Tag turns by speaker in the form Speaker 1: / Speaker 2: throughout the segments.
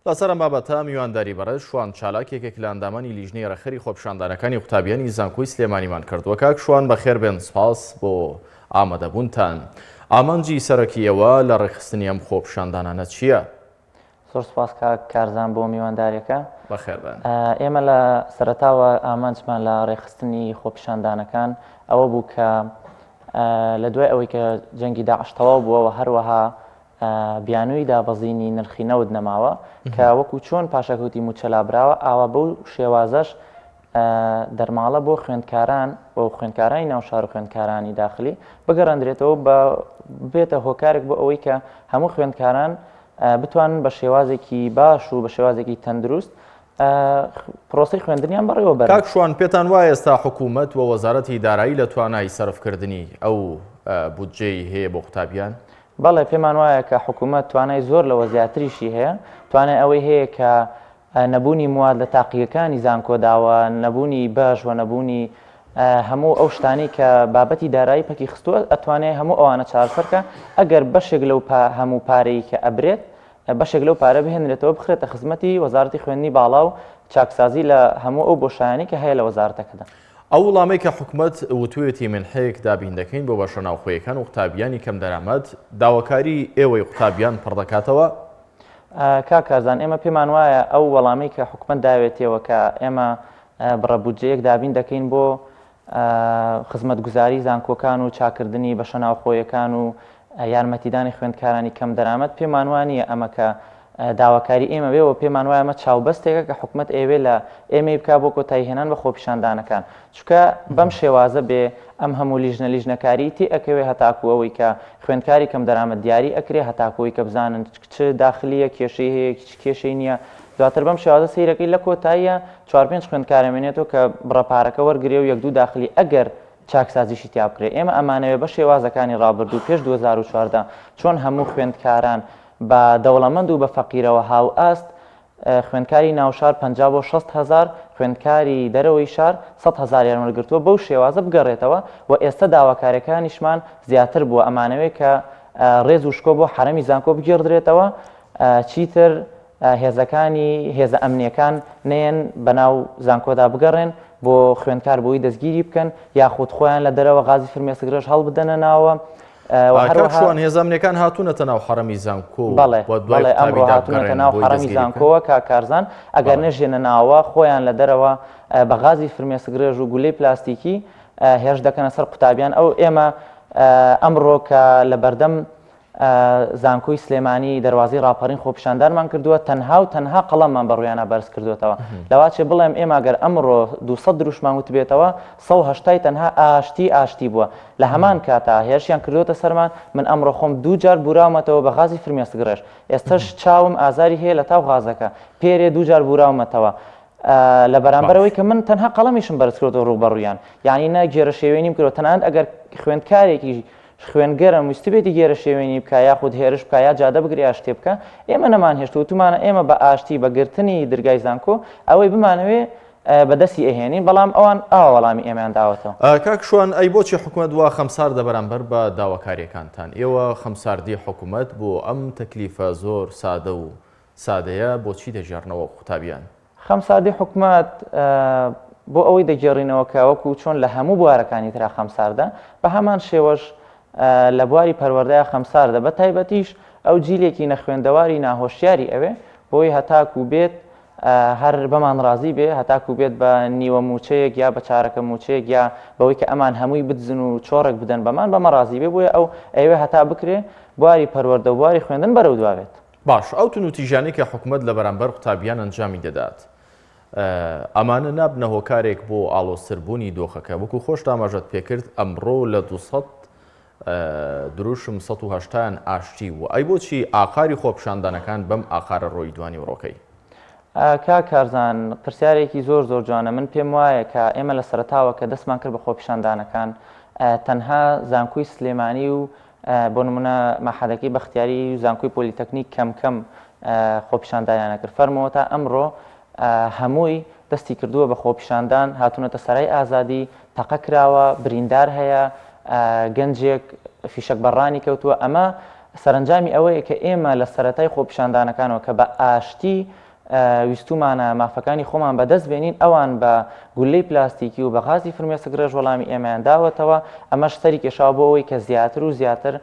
Speaker 1: لەسەر ئەم بابەتە میوانداری بەڕێز شوان چالاک یەکێک لە ئەندامانی لیژنەی ڕێکخەری خۆپیشاندانەکانی قوتابیانی زانکۆی سلێمانیمان کردووە. کاک شوان بەخێربێن، سپاس بۆ ئامادەبوونتان. ئامانجی سەرەکی ئێوە لە ڕێکخستنی ئەم خۆپیشاندانانە چییە؟
Speaker 2: زۆر سپاس کاک کارزان بۆ میوانداریەکە.
Speaker 1: بەخێربێن.
Speaker 2: ئێمە لە سەرەتاوە ئامانجمان لە ڕێکخستنی خۆپیشاندانەکان ئەوە بوو کە لە دوای ئەوەی کە جەنگی داعش تەواو بووە و هەروەها بیانووی دابەزینی نرخی نەوت نەماوە کە وەکو چۆن پاشەکەوتی مووچە لابراوە ئاوا بەو شێوازەش دەرماڵە بۆ خوێندکاران و خوێندکارانی ناو شار و خوێندکارانی داخلی بگەڕێندرێتەوە بە بێتە هۆکارێک بۆ ئەوەی کە هەموو خوێندکاران بتوانن بە شێوازێکی باش و بە شێوازێکی تەندروست پرۆسەی خوێندنیان بەڕێوە بەرن.
Speaker 1: کاک شوان پێتان وایە ئێستا حکوومەت و وەزارەتی دارایی لە توانای سەرفکردنی ئەو بودجەی هەیە بۆ قوتابیان؟
Speaker 2: بەڵێ پێمان وایە کە حکوومەت توانای زۆر لەوە زیاتریشی هەیە، توانای ئەوەی هەیە کە نەبوونی مواد لە تاقیگەکانی زانکۆدا و نەبوونی بەش و نەبوونی هەموو ئەو شتانەی کە بابەتی دارایی پەکی خستووە ئەتوانێ هەموو ئەوانە چارەسەر کە ئەگەر بەشێک لەو هەموو پارەی کە ئەبرێت بەشێک لەو پارە بهێنرێتەوە بخرێتە خزمەتی وەزارەتی خوێندنی باڵا و چاکسازی لە هەموو ئەو بۆشایانەی کە هەیە لە وەزارەتەکەدا.
Speaker 1: ئەو وڵامەی کە حکومەت وتویەتی منحەیەک دابین دەکەین بۆ بەشە ناوخۆیەکان و قوتابیانی کەمدەرامەت، داواکاری ئێوەی قوتابیان پڕدەکاتەوە؟
Speaker 2: کاک کارزان ئێمە پێمان وایە ئەو وەڵامەی کە حکومەت داوێتیەوە کە ئێمە بڕە بودجەیەک دابین دەکەین بۆ خزمەتگوزاری زانکۆکان و چاکردنی بەشە ناوخۆیەکان و یارمەتیدانی خوێندکارانی کەم دەرامەت پێمان وا نییە ئەمە کە داواکاری ئێمە بێ و پێمان وایە ئەمە چاوبەستێکە کە حکومەت ئەیەوێ لە ئێمەی بکا بۆ کۆتایی هێنان بە خۆپیشاندانەکان چونکە بەم شێوازە بێ ئەم هەموو لیژنە لیژنەکاری تێ ئەکەوێ هەتاکو ئەوەی کە خوێندکاری کەم دەرامەت دیاری ئەکرێ هەتاکو ئەوەی کە بزانن چ داخلیە کێشەی هەیە چ کێشەی نییە دواتر بەم شێوازە سەیرەکەی لە کۆتاییە چوار پێنج خوێندکار ئەمێنێتەوە کە بڕە پارەکە وەرگرێ و یەک دوو داخلی ئەگەر چاکسازیشی تیا بکرێ ئێمە ئەمانەوێ بە شێوازەکانی ڕابردوو پێش 2014 چۆن هەموو خوێندکاران بە دەوڵەمەند و بە فەقیرەوە هاوئاست خوێندکاری ناوشار 50 بۆ 60 هەزار خوێندکاری دەرەوەی شار 100 هەزاریان وەرگرتووە بەو شێوازە بگەڕێتەوە و ئێستا داواکاریەکانیشمان زیاتر بووە ئەمانەوێ کە ڕێز و شکۆ بۆ حەرەمی زانکۆ بگێڕدرێتەوە چیتر هێزەکانی هێزە ئەمنیەکان نەیەن بەناو زانکۆدا بگەڕێن بۆ خوێندکار بۆی دەستگیری بکەن یاخود خۆیان لە دەرەوە غازی فرمێسکڕێژ هەڵبدەنە ناوە
Speaker 1: کاک شوان هێزە ئەمنیەکان هاتوونەتە ناو حەڕەمی زانکۆ
Speaker 2: بەڵێ بەڵێ ئەمڕۆ هاتوونەتە ناو حەڕەمی زانکۆوە کاک کارزان ئەگەر نەژێنە ناوە خۆیان لە دەرەوە بە غازی فرمێسکڕێژ و گولەی پلاستیکی هێرش دەکەنە سەر قوتابیان ئەو ئێمە ئەمڕۆ کە لە بەردەم زانکۆی سلێمانی دەروازەی ڕاپەڕین خۆپیشاندانمان کردووە تەنها و تەنها قەڵەممان بە ڕوویانا بەرز کردووەتەوە لەواچێ بڵێم ئێمە گەر ئەمڕۆ 200 دروشمان وتبێتەوە 180 تەنها ئاشتی ئاشتی بووە لە هەمان کاتا هێرشیان کردووەتە سەرمان من ئەمڕۆ خۆم دوو جار بوراومەتەوە بە غازی فرمێسکڕێژ ئێستەش چاوم ئازاری هەیە لە تاو غازەکە پێرێ دوو جار بوراومەتەوە لە بەرامبەرەوەی کە من تەنها قەڵەمیشم بەرز کردووەتەوە ڕووبەڕوویان یعنی نە گێرەشێوێنیم کردووە تەنانەت ئەگەر خوێندکارێکی خوێنگەرم ویستبێتی گێرەشێوێنی بکا یاخود هێرش بکا یا جادە بگرێ یا شتێ بکا ئێمە نەمانهێشت وتومانە ئێمە بە ئاشتی بە گرتنی درگای زانکۆ ئەوەی بمانەوێ بە دەستی ئەهێنین بەڵام ئەوان ئاوا وەڵامی ئێمەیان داوەتەوە.
Speaker 1: کاک شوان ئەی بۆچی حکومەت وا خەمساردە بەرامبەر بە داواکاریەکانتان؟ ئێوە خەمساردی حکومەت بۆ ئەم تەکلیفە زۆر سادە و سادەیە بۆچی دەگێڕنەوە قوتابیان؟
Speaker 2: خەمساردی حکومەت بۆ ئەوەی دەگێڕینەوە کە وەکو چۆن لە هەموو بوارەکانی ترا خەمساردە بە هەمان شێوەش لە بواری پەروەردەیا خەمساردە بە تایبەتیش ئەو جیلێکی نەخوێندەواری ناهۆشیاری ئەوێ بۆی هەتاکو بێت هەر بەمان ڕازی بێ هەتاکو بێت بە نیوە موچەیەک یا بە چارەکە موچەیەک یا بەوەی کە ئەمان هەمووی بدزن و چۆڕێک بدەن بەمان بەمە ڕازی بێ بۆیە ئەو ئەوێ هەتا بکرێ بواری پەروەردە و بواری خوێندن بەرەو دوا بێت.
Speaker 1: باش ئەو توندوتیژیانەی کە حکومەت لە بەرامبەر قوتابیان ئەنجامی دەدات ئەمانە نابنە هۆکارێک بۆ ئاڵۆزتربوونی دۆخەکە وەکو خۆشت ئاماژەت پێکرد ئەمڕۆ لە 200 دروشم 180 ئاشتی و ئەی بۆچی ئاقاری خۆپیشاندانەکان بەم ئاقارە ڕۆی دوانیوەڕۆکەی؟
Speaker 2: کاک کارزان پرسیارێکی زۆر زۆر جوانە من پێم وایە کە ئێمە لە سەرەتاوە کە دەستمان کرد بە خۆپیشاندانەکان تەنها زانکۆی سلێمانی و بۆ نمونە مەحەدەکەی بەختیاری و زانکۆی پۆلیتەکنیک کەم کەم خۆپیشاندانیان ئەکرد فەرمووە تا ئەمڕۆ هەمووی دەستی کردووە بە خۆپیشاندان هاتوونەتە سەرای ئازادی تەقە کراوە بریندار هەیە گەنجێک فیشەک بەڕانی کەوتووە ئەمە سەرەنجامی ئەوەیە کە ئێمە لە سەرەتای خۆپیشاندانەکانەوە کە بە ئاشتی ویستومانە مافەکانی خۆمان بەدەست بێنین، ئەوان بە گوللەی پلاستیکی و بە غازی فرمێسک ڕێژ وەڵامی ئێمەیان داوەتەوە، ئەمەش سەری کێشاوە بۆ ئەوەی کە زیاتر و زیاتر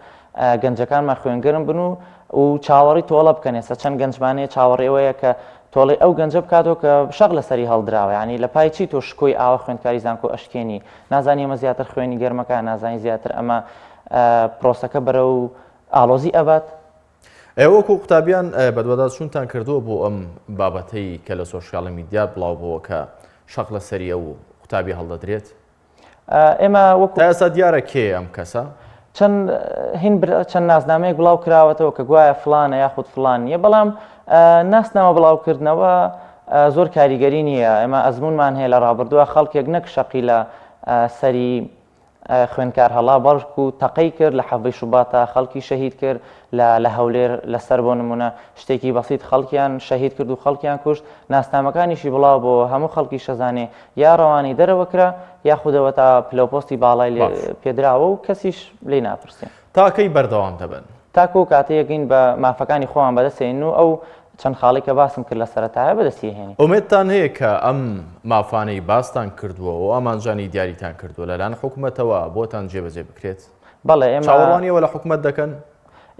Speaker 2: گەنجەکانمان خوێنگەرم بن و و چاوەڕی تۆڵە بکەن، ئێستا چەند گەنجمان هەیە چاوەڕێ ئەوەیە کە تۆڵەی ئەو گەنجە بکاتەوە کە شەق لەسەری هەڵدراوە، یانی لە پای چی تۆ شکۆی ئاوا خوێندکاری زانکۆ ئەشکێنی، نازانی ئەمە زیاتر خوێنی گەرمەکە، نازانی زیاتر ئەمە پرۆسەکە بەرەو ئاڵۆزی ئەبات.
Speaker 1: ئێوە وەکو قوتابیان بەدواداچوونتان کردووە بۆ ئەم بابەتەی کە لە سۆشیاڵ میدیا بڵاو بووە کە شەق لەسەری ئەو قوتابی هەڵدەدرێت؟
Speaker 2: ئێمە وەکو
Speaker 1: تا ئێستا دیارە کێ ئەم کەسە؟
Speaker 2: چەند هین چەند نازنامەیەک بڵاو کراوەتەوە کە گوایە فلانە یاخود فلان نییە بەڵام ناسنامە بڵاوکردنەوە زۆر کاریگەری نییە ئێمە ئەزمونمان هەیە لە ڕابردووە خەڵکێک نەک شەقی لە سەری خوێندکار هەڵا بەڵکو تەقەی کرد لە حەڤەی شوباتا خەڵکی شەهید کرد لە لە هەولێر لەسەر بۆ نمونە شتێکی بەسیت خەڵکیان شەهید کرد و خەڵکیان کوشت ناسنامەکانیشی بڵاو بۆ هەموو خەڵکی شەزانێ یا ڕەوانی دەرەوە کرا یاخودەوە تا پلەوپۆستی باڵای لێ
Speaker 1: باش.
Speaker 2: پێدراوە و کەسیش لێی ناپرسێ.
Speaker 1: تا کەی بەردەوام دەبن؟
Speaker 2: تاکو ئەو کاتەی ئەگەین بە مافەکانی خۆمان بەدەست هێنین و ئەو چەند خاڵەی کە باسم کرد لە سەرەتایە بەدەستی هێنین.
Speaker 1: ئومێدتان هەیە کە ئەم مافانەی باستان کردووە و ئامانجانەی دیاریتان کردووە لەلایەن حکومەتەوە بۆتان جێبەجێ بکرێت؟
Speaker 2: بەڵێ ئێمە.
Speaker 1: چاوەڕوانی ئەوە لە حکومەت دەکەن؟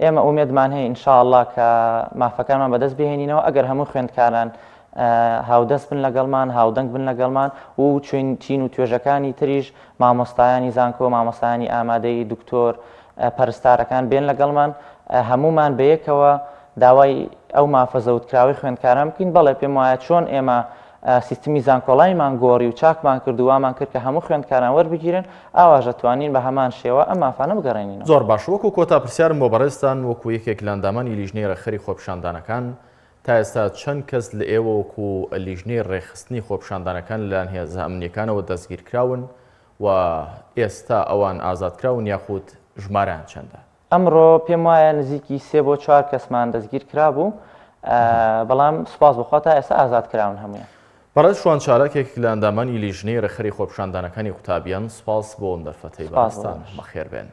Speaker 2: ئێمە ئومێدمان هەیە ان شاء اللە کە مافەکانمان بەدەست بهێنینەوە ئەگەر هەموو خوێندکاران هاودەست بن لەگەڵمان هاودەنگ بن لەگەڵمان و چوین چین و توێژەکانی تریش مامۆستایانی زانکۆ مامۆستایانی ئامادەیی دکتۆر پەرستارەکان بێن لەگەڵمان هەمومان بەیەکەوە داوای ئەو مافە زەوتکراوەی خوێندکاران بکەین بەڵێ پێم وایە چۆن ئێمە سیستمی زانکۆڵایمان گۆڕی و چاکمان کرد و وامان کرد کە هەموو خوێندکاران وەربگیرن، ئاواش دەتوانین بە هەمان شێوە ئەم مافانە بگەڕێنینەوە.
Speaker 1: زۆر باش، وەکو کۆتا پرسیارم بۆ بەڕێزتان، وەکو یەکێک لە ئەندامانی لیژنەی ڕێکخەری خۆپیشاندانەکان، تا ئێستا چەند کەس لە ئێوە وەکو لیژنەی ڕێکخستنی خۆپیشاندانەکان لەلایەن هێزە ئەمنییەکانەوە دەستگیرکراون و ئێستا ئەوان ئازادکراون یاخود ژمارەیان چەندە؟
Speaker 2: ئەمڕۆ پێم وایە نزیکی سێ بۆ چوار کەسمان دەستگیر کرابوو، بەڵام سوپاس بۆ خوا تا ئێستا ئازاد کراون هەموویان.
Speaker 1: بەڕێز شوان چالاک یەکێک لە ئەندامانی لیژنەی ڕێکخەری خۆپیشاندانەکانی قوتابیان، سوپاس بۆ ئەم دەرفەتەی
Speaker 2: سوپاس بۆ
Speaker 1: بەڕێزتان.
Speaker 2: ئێوەش.
Speaker 1: بەخێربێن.